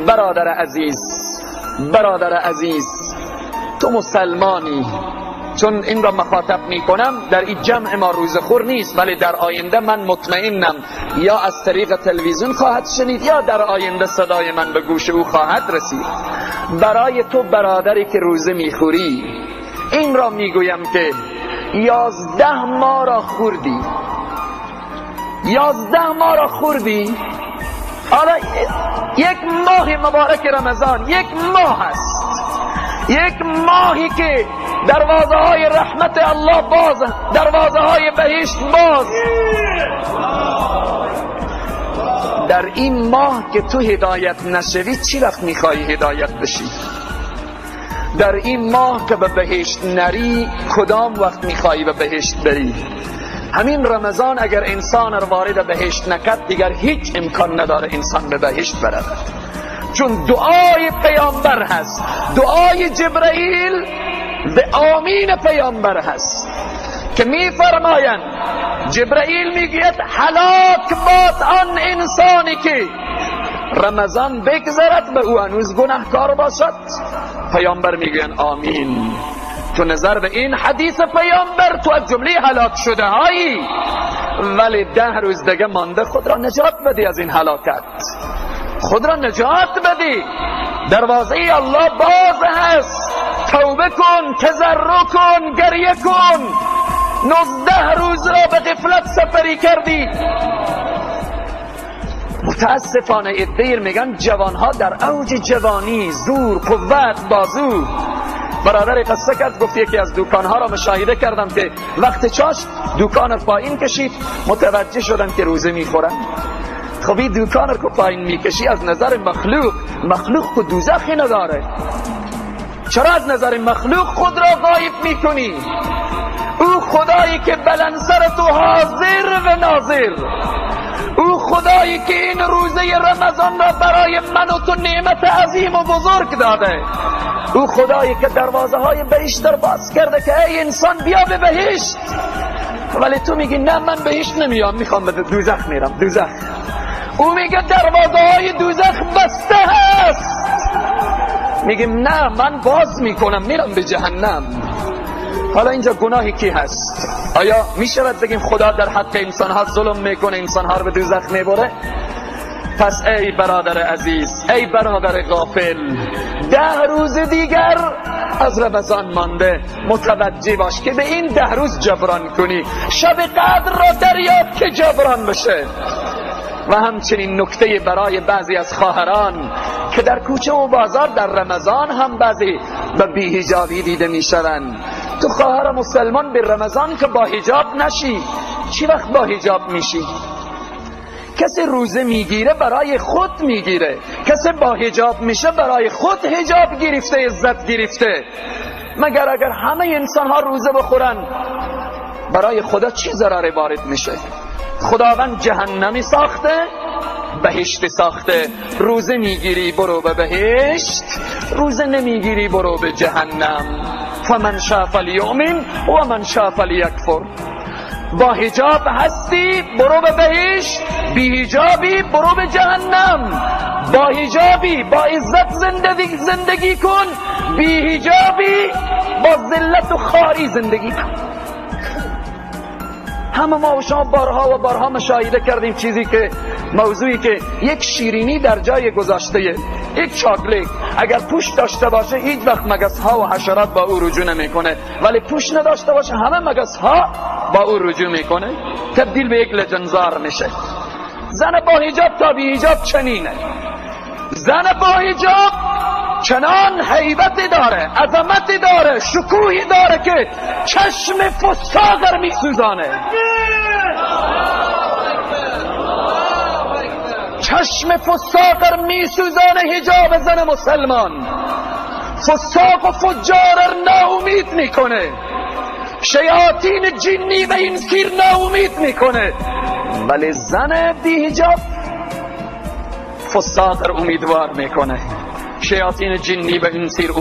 برادر عزیز، برادر عزیز، تو مسلمانی. چون این را مخاطب میکنم، در این جمع ما روزخور نیست، ولی در آینده من مطمئنم یا از طریق تلویزیون خواهد شنید یا در آینده صدای من به گوش او خواهد رسید. برای تو برادری که روزه میخوری این را میگویم که 11 ماه را خوردی، 11 ماه را خوردی. حالا یک ماه مبارک رمضان، یک ماه است، یک ماهی که دروازه های رحمت الله باز، دروازه های بهشت باز. در این ماه که تو هدایت نشوی، چی وقت میخوای هدایت بشی؟ در این ماه که به بهشت نری، کدام وقت میخوای به بهشت بری؟ همین رمضان اگر انسان رو وارد بهشت نکرد، دیگر هیچ امکان نداره انسان به بهشت برود. چون دعای پیامبر هست، دعای جبرئیل به آمین پیامبر هست که میفرمایند، جبرئیل میگوید هلاک باد آن انسانی که رمضان بگذرد به او هنوز گناهکار باشد. پیامبر میگویند آمین. تو نظر به این حدیث پیامبر تو از جمله هلاک شده هایی، ولی 10 روز دیگه مانده، خود را نجات بدی از این هلاکت، خود را نجات بدی. دروازه الله باز هست، توبه کن، تضرع کن، گریه کن. 19 روز را به غفلت سپری کردی. متاسفانه عده‌ای میگن جوانها در اوج جوانی، زور، قوت، بازو. برادر قصه کرد، گفت یکی از دوکانها را مشاهده کردم که وقت چاشت دوکان رو پایین کشید، متوجه شدم که روزه میخورن. خب این دوکان رو که پایین میکشی، از نظر مخلوق، مخلوق که دوزخی نداره، چرا از نظر مخلوق خود را غایب میکنی؟ او خدایی که بلند سر تو حاضر و ناظر، او خدایی که این روزه رمضان را برای من و تو نعمت عظیم و بزرگ داده، او خدایی که دروازه های بهشت را باز کرده که ای انسان بیا به بهشت، ولی تو میگی نه من بهشت نمیام، میخوام به دوزخ میرم، دوزخ. او میگه دروازه های دوزخ بسته هست، میگیم نه من باز میکنم، میرم به جهنم. حالا اینجا گناهی کی هست؟ آیا میشود بگیم خدا در حق انسان ها ظلم میکنه، انسان ها رو به دوزخ میبره؟ پس ای برادر عزیز، ای برادر غافل، 10 روز دیگر از رمضان مانده، متوجه باش که به این 10 روز جبران کنی، شب قدر را دریاب که جبران بشه. و همچنین نکته برای بعضی از خواهران که در کوچه و بازار در رمضان هم بعضی به بی‌حجابی دیده میشوند. تو خواهر مسلمان به رمضان که با حجاب نشی، چی وقت با حجاب میشی؟ کسی روزه میگیره برای خود میگیره، کسی با حجاب میشه برای خود حجاب گرفته، عزت گرفته. مگر اگر همه انسان ها روزه بخورن برای خدا چی ضرر وارد میشه؟ خداوند جهنمی ساخته، بهشت ساخته. روزه میگیری برو به بهشت، روزه نمیگیری برو به جهنم. فمن شاء فلیؤمن و من شاء فلیکفر. با حجاب هستی برو به بهشت، بی حجابی برو به جهنم. با حجابی با عزت زندگی کن، بی حجابی با ذلت و خواری زندگی کن. همه ما و شما بارها و بارها مشاهده کردیم چیزی که موضوعی که یک شیرینی در جای گذاشته، یک چاکلیت اگر پوش داشته باشه هیچ وقت مگس ها و حشرات با او رجوع نمیکنه، ولی پوش نداشته باشه همه مگس ها با او رجوع میکنه، تبدیل به یک لجنزار میشه. زن با حجاب تا بی حجاب چنینه. زن با حجاب چنان هیبتی داره، عظمتی داره، شکوهی داره که چشم فساق رو میسوزانه. چشم فساق رو میسوزانه حجاب زن مسلمان. فساق و فجار رو ناامید میکنه، شیاطین جنی و انسی رو ناامید میکنه، ولی زن بی حجاب فساق رو امیدوار میکنه، شیاطین جنی و انسی رو